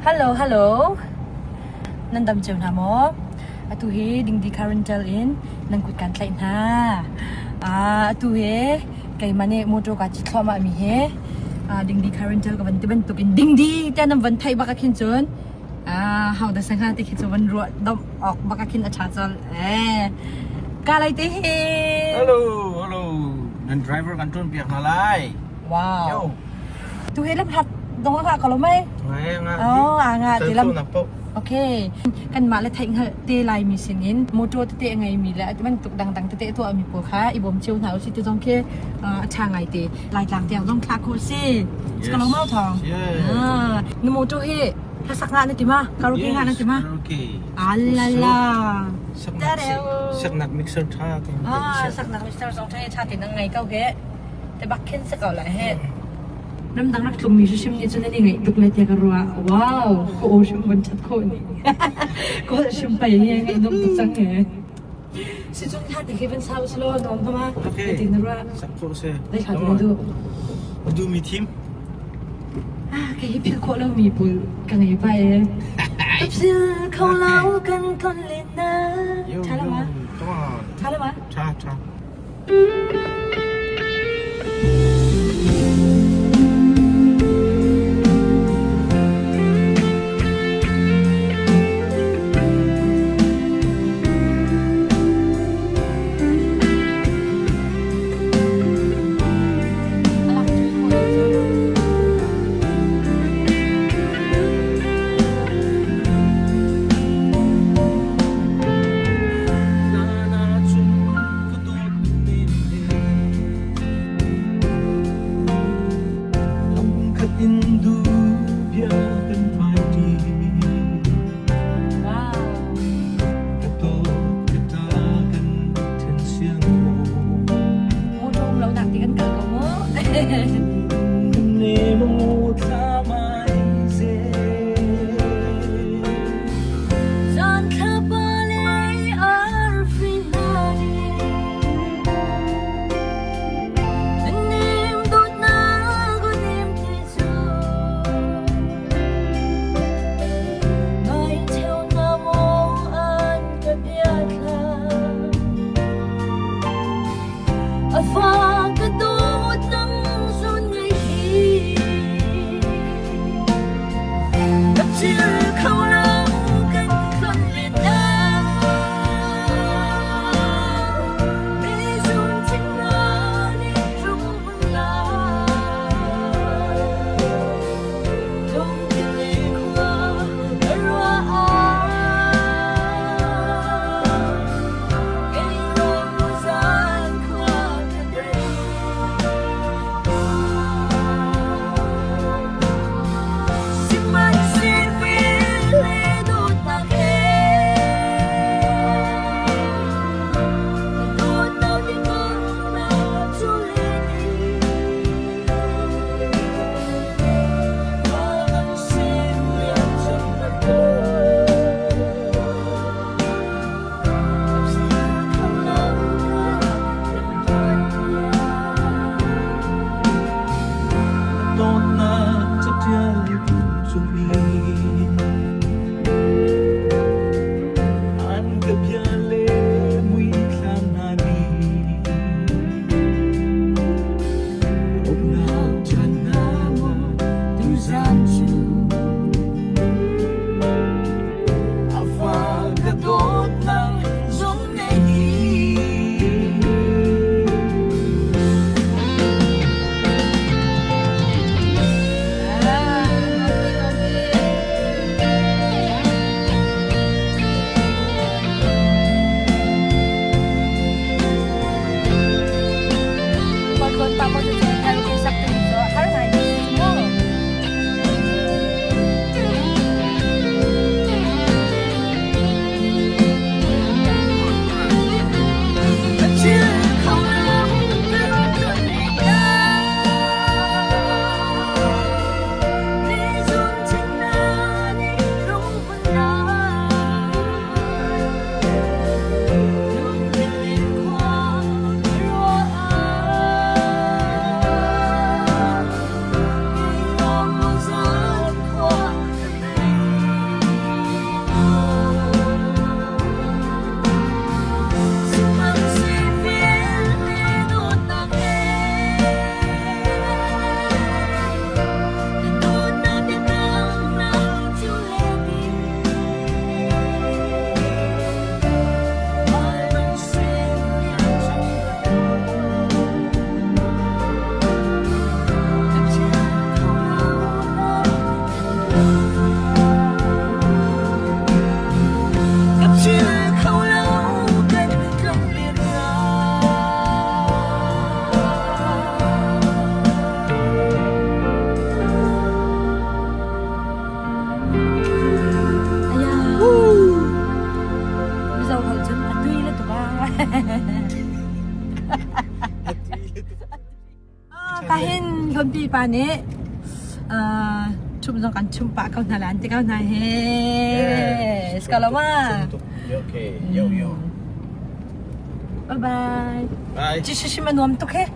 Hello, hello. Nan dam cio hna maw? Atu hi Dingdi Car Rental in nan kut kan tlaih hna. Ah, atu hi keimah nih motor kaa cit thluahmah mi hi ah, Dingdi Car Rental ka van ti bantuk in Dingdi tiah nan van theih bak ah khin cun ah, how da sangha ti khi cu van ruah domh awk bak ah khin a ṭha colh. Eh, ka lai te hi. Hello, hello. Nan driver kan ṭuan piak hna lai. Wow. Yo. Tu he lam hlat dong a ko lo mei? Ngai nga. Oh, a nga ti lam. Nak po. Okay. Kan mah le theih hngalh te lai mi sin in motor tete a ngei mi le bantuk dangdang tete tuah mi pawl kha i bawm cio hna usih ti zong khi a ṭha ngai te. Laitlang tiang zong thlah khawh si. Yes. Ka lo mau thong. Yeah. Ah, na motor hi hlasak nga na ti ma? Karaoke nga na ti ma? Karaoke. Alala. Saknak saknak mixer tha te. Ah, saknak mixer zong tha tha te nang ngai ko he. Te bak khin si ko lai he. Ramdang rak tlungmi hrim nih cun an i ngaih tuk lai tiah ka ruah. Wow, ka aw hrim van ṭhat khawh ni. Kawl hrim pai hi ngaih nuam tuk cang he. Si cun hla te khi van sau selaw nuam hama. Okay. Ti na ruah. Sak khawh si. Dai hla te na duh. Duh mi thim. Ah, kei hi philh khawh lomi pawl ka ngei pa e. Ka phil kho lo kan ton len na. Ṭha lo ma? Come on. Ṭha lo ma? Ṭha, ṭha. pa nih uh, chum zong kan chum pah ko hna la an ti ko hna he. Skaloma. Okay, yo yo. Bye bye. Bye. Ci shishim a nuam tuk he.